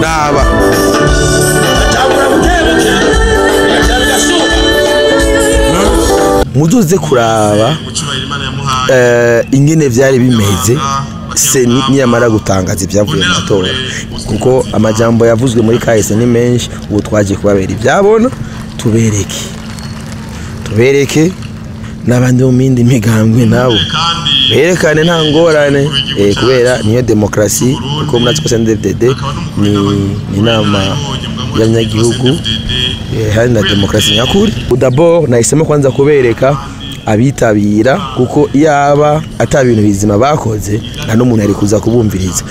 Raba muzoze kuraba ingene vyari bimeze CENI niyamara gutangaza ibyavuye mu matora, kuko amajambo yavuzwe muri kahise ni menshi. Ubu twaje kubabera ibyabona, tubereke n'abandi mu mindi migambwe nabo berekane nta ngorane, kubera niyo demokrasi. Kuko murazi ko CNDD-FDD ni inama y'abanyagihugu, hari na demokrasi nyakuri. D'abord nahisemo kwanza kubereka abitabira, kuko yaba ata bintu bizima bakoze nta n'umuntu ari kuza kubumviriza.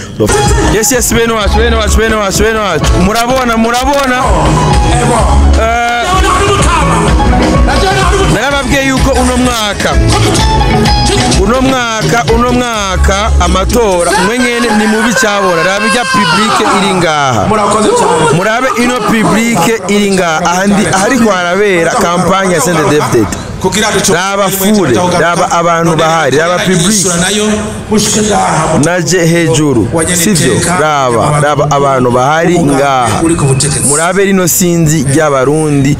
Yes yes, bene wacu bene wacu bene wacu bene wacu, murabona murabona. Narababwiye yuko uno mwaka amatora mwe nyene ni mubi cyabona. Raba ijya public iri ngaha, murabe ino public iri ngaha ahandi ahari kwarabera campagne ya CNDD-FDD. Raba fure, raba abantu bahari, raba public naje hejuru, sivyo? Raba raba abantu bahari ngaha, murabe rino sinzi ry'abarundi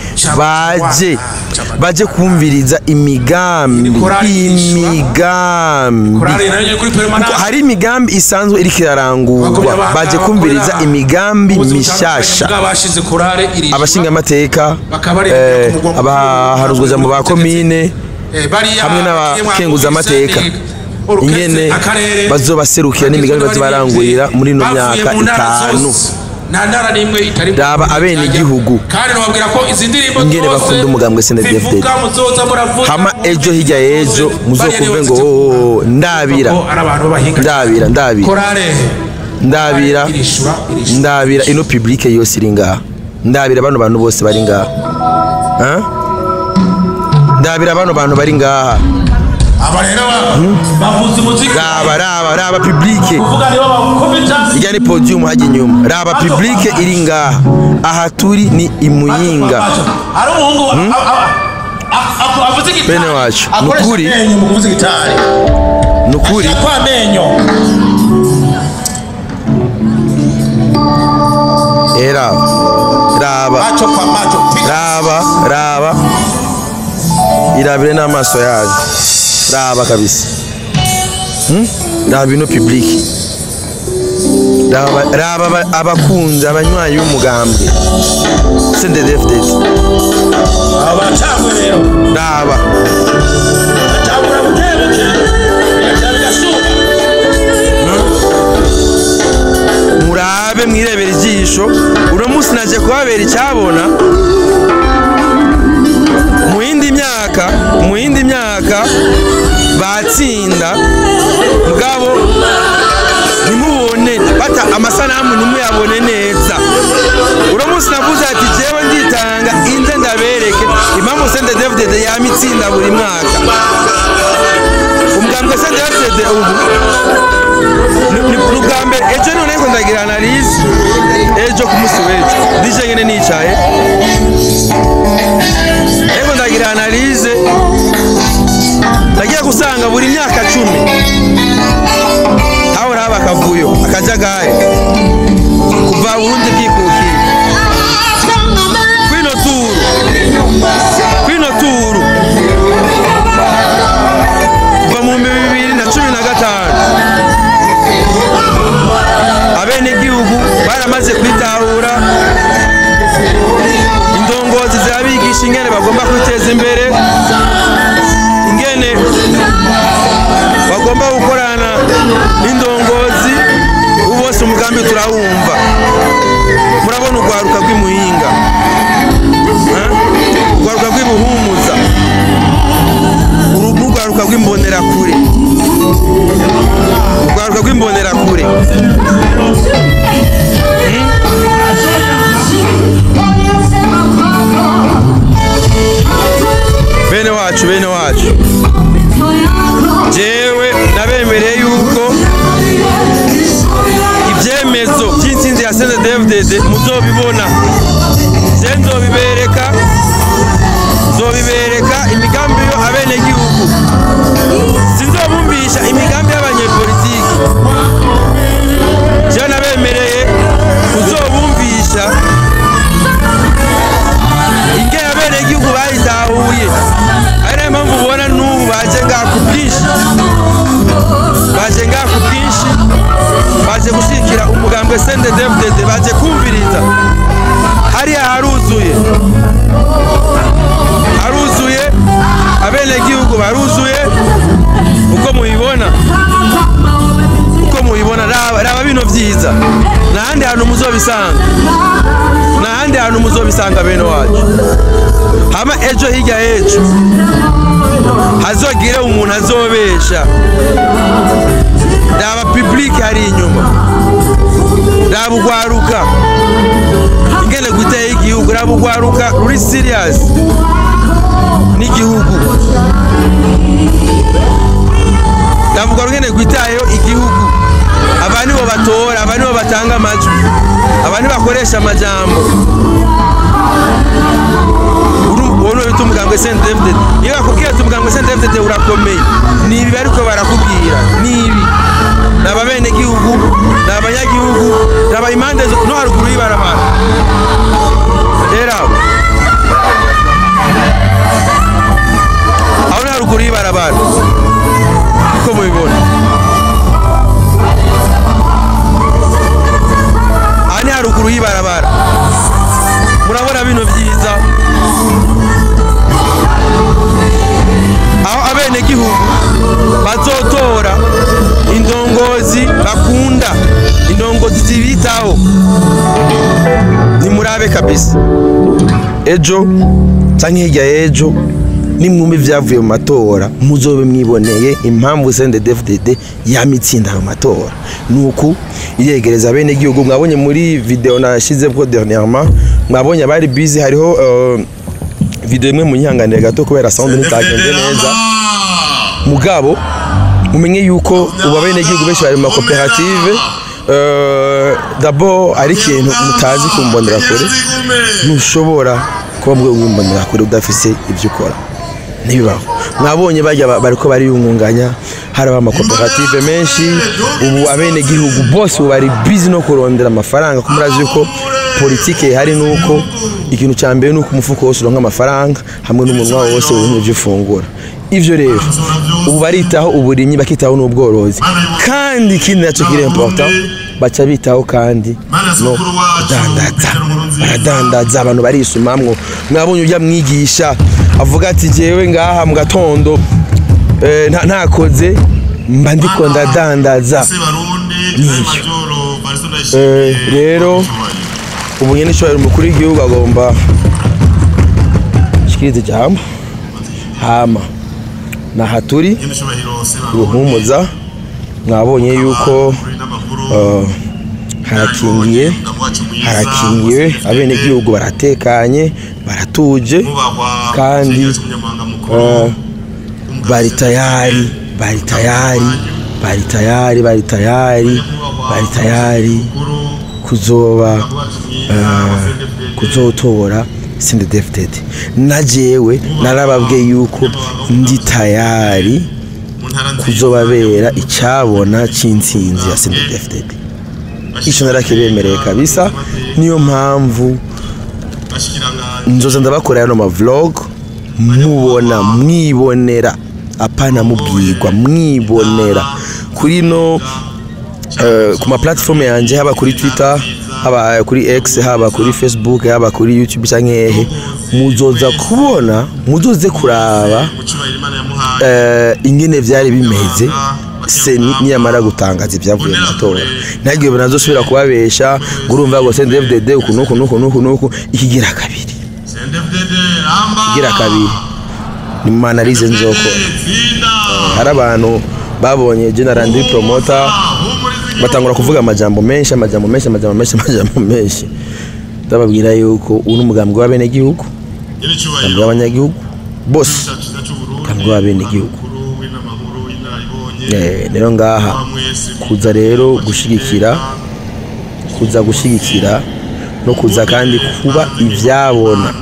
baje kumviriza imigambi. Hari imigambi isanzwe iriko irarangurwa, baje kumviriza imigambi mishasha. Abashinga amateka, abaharuzwa mu bakomine hamwe n'abakenguza amateka, ingene bazobaserukira n'imigambi bazobarangurira muri no myaka 5. Raba abenegihugu ingene bakunda umugambwe CNDD-FDD, hama ejo hirya y'ejo muzokumve ngo ndabira ndabira ndabira ndabira ndabira ino public yose iri ngaha, ndabira bano bantu bose bari ngaha, ndabira bano bantu bari ngaha. Raba raba raba public ijya ni podium hajya inyuma. Raba public iri ngaha, aha turi ni imuyinga. Bene wacu nukuri nukuri raba raba raba irabire n'amaso yayo, raba kabisa. Raba ino public, raba raba abakunzi abanywanyi b'umugambwe CNDD-FDD, raba murabe mwirebera ijisho. Uno munsi naje kubabera icyabona. Mu yindi myaka batsinda, mugabo nimubone bata amasanamu nimuyabone neza. Uno munsi navuze ati jewe nditanga inze ndabereke impamvu CNDD-FDD yamitsinda buri mwaka. Umugambwe CNDD-FDD ubu ni ubwa mbere ejo none ko ndagira analyse ejo ku munsi w'ejo ndije nyene nicaye ego ndagira analyse, ndagiye gusanga buri myaka 10 aho raba akavuyo akajagari kuva Burundi bwikukiye. Kwino turu kuva mu 2015 abenegihugu baramaze kwitahura, indongozi zirabigisha ingene bagomba kwiteza imbere, ingene bagomba gukorana n'indongozi. Ubu bose umugambi turawumva. Murabona urwaruka rw'imuhinga, urwaruka rw'ibuhumuza, urwaruka rw'imbonerakure, urwaruka rw'imbonerakure. Bene wacu bene wacu, jewe nabemereye yuko ibyemezo by'intsinzi ya CNDD-FDD muzobibona. Je nzobibereka, nzobibereka imigambi yo abenegihugu, sinzobumvisha imigambi y'abanyepolitiki. Je nabemereye gushigikira umugambwe CNDD-FDD, baje kumviriza. Hariya haruzuye, haruzuye, abenegihugu baruzuye uko mubibona, uko mubibona. Raba, raba bino vyiza, n'ahandi hantu muzobisanga, n'ahandi hantu muzobisanga bene wacu. Hama ejo hirya ejo hazogire umuntu azobesha. Raba public hari inyuma, raba ugwaruka ingene guteye igihugu, raba ugwaruka ruri serious n'igihugu, raba ugwaruka ingene gwitayeho igihugu. Aba nibo batora, aba nibo batanga amajwi, aba nibo bakoresha amajambo. Uwo niwo bita umugambwe CNDD-FDD. Iyo bakubwira ati umugambwe CNDD-FDD urakomeye, ni ibi bariko barakubwira, ni ibi. Ni ababenegihugu, ni abanyagihugu, raba impande no haruguru y'ibarabara. Rero aho ni haruguru y'ibarabara uko mubibona, aha ni haruguru y'ibarabara. Murabona bino vyiza aho abenegihugu bazotora indongozi bakunda, indongozi zibitaho. Nimurabe kabisa ejo canke hirya y'ejo nimwumva ivyavuye mu matora, muzobe mwiboneye impamvu CNDD-FDD yamitsinda ayo matora. Nuku iregereza abenegihugu. Mwabonye muri video nashizeko dernièrement, mwabonye abari busy, hariho video imwe, munyihanganire gato kubera sound ntitagenze neza, mugabo mumenye yuko ubu abenegihugu benshi bari mu makoperative. D'abord ari ikintu mutazi ku Mbonerakure, ntushobora kuba mu rwego rw'Imbonerakure udafise ibyo ukora, ntibibaho. Mwabonye bajya bariko bariyungunganya, haraba amakoperative menshi. Ubu abenegihugu bose ubu bari busy no kurondera amafaranga, kuko murazi yuko politike ihari nuko ikintu cya mbere nuko umufuko wose uronka amafaranga hamwe n'umunwa wose uronka ivyo ufungura. Ivyo rero ubu baritaho uburimyi, bakitaho n'ubworozi, kandi ikindi nacyo kiri important, baca bitaho kandi no kudandaza. Baradandaza, abantu barisumamwo. Mwabonye ujya mwigisha avuga ati jewe ngaha mu gatondo ntakoze mba ndiko ndadandaza. Rero ubu nyene ishobora umukuru w'igihugu agomba shikiriza ijambo. Hama naha turi Ruhumuza, mwabonye yuko harakingiye, harakingiwe, abenegihugu baratekanye, baratuje, kandi bari tayari, bari tayari, bari tayari, bari tayari, bari tayari kuzoba kuzotora CNDD-FDD. Na jewe narababwiye yuko ndi tayari kuzobabera icabona c'intsinzi ya CNDD-FDD. Ico narakibemereye kabisa, niyo mpamvu nzoza ndabakorera ano ma vlog, mubona mwibonera, apana mubwirwa, mwibonera kuri no ku ma platform yanje, haba kuri Twitter, haba kuri X, haba kuri Facebook, haba kuri YouTube canke hehe, muzoza kubona, muzoze kuraba ingene vyari bimeze CENI niyamara gutangaza ibyavuye mu matora. Ntagiye banazosubira kubabesha ngo urumva ngo CNDD-FDD uku nuku nuku nuku nuku. Ikigira kabiri, ikigira kabiri ni mu analyse nzokora. Hari abantu babonye General Ndi Promoter batangura kuvuga amajambo menshi, amajambo menshi, amajambo menshi, amajambo menshi. Ndababwira yuko uyu ni umugambi w'abenegihugu, umugambi w'abanyagihugu bose, umugambi w'abenegihugu. Rero ngaha kuza rero gushigikira, kuza gushigikira no kuza kandi kuba ivyabona,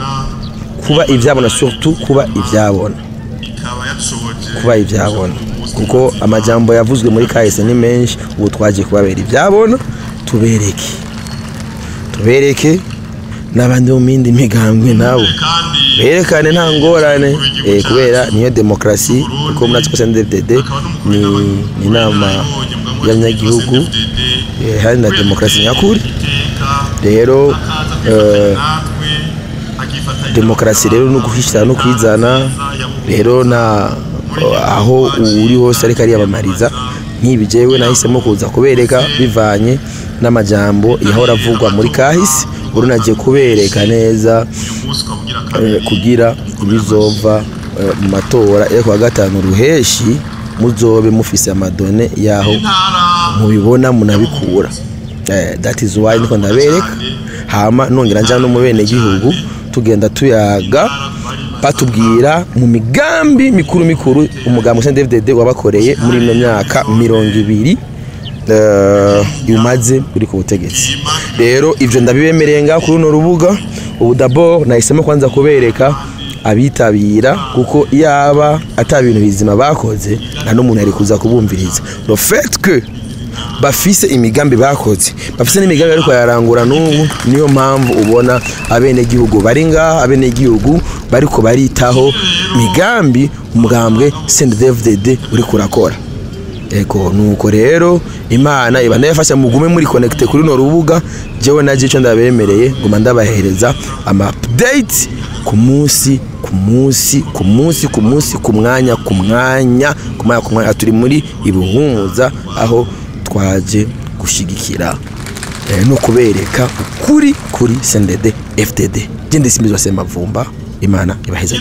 kuba ivyabona, surtout kuba ivyabona, kuba ivyabona, kuko amajambo yavuzwe muri kahise ni menshi. Ubu twagiye kubabera ivyabona, tubereke, tubereke n'abandi bo mu yindi migambwe nabo berekane, nta ngorane, kubera niyo demokrasi. Kuko muri ko CNDD-FDD ni inama y'abanyagihugu. Hari na demokarasi nyakuri. Rero demokarasi rero no guhishira no kwizana, rero na aho uri hose ariko ariyamamariza nk'ibi jewe nahisemo kuza kubereka bivanye n'amajambo yahora avugwa muri kahise. Ubu nagiye kubereka neza kugira ibizova mu matora yo kuwa gatanu ruheshi, muzobe mufise amadone yaho mubibona munabikura. That is why niko ndabereka, hama nongera nja no mu bene gihugu tugenda tuyaga batubwira mu migambi mikuru mikuru umugambi CNDD-FDD wabakoreye muri ino myaka 20 umaze uri ku butegetsi. Rero ivyo ndabibemereye ngaho kuri runo rubuga. Ubu d'abord nahisemo kwanza kubereka abitabira, kuko yaba ata bintu bizima bakoze nta n'umuntu yari kuza kubumviriza. Le fait que bafise imigambi bakoze, bafise n'imigambi ariko yarangura n'ubu, niyo mpamvu ubona abenegihugu bari ngaha, abenegihugu bariko baritaho migambi umugambwe CNDD-FDD uri kurakora. Ego nuko rero Imana iba ndayafasha mugume muri connecté kuri no rubuga. Jewe naje ico ndabemereye nguma ndabahereza ama update ku munsi ku munsi ku munsi ku munsi, ku mwanya ku mwanya ku mwanya ku mwanya. Turi muri Ibuhumuza aho twaje gushigikira no kubereka ukuri kuri CNDD FDD. Jende Simizwa Semavumba, Imana ibaheza.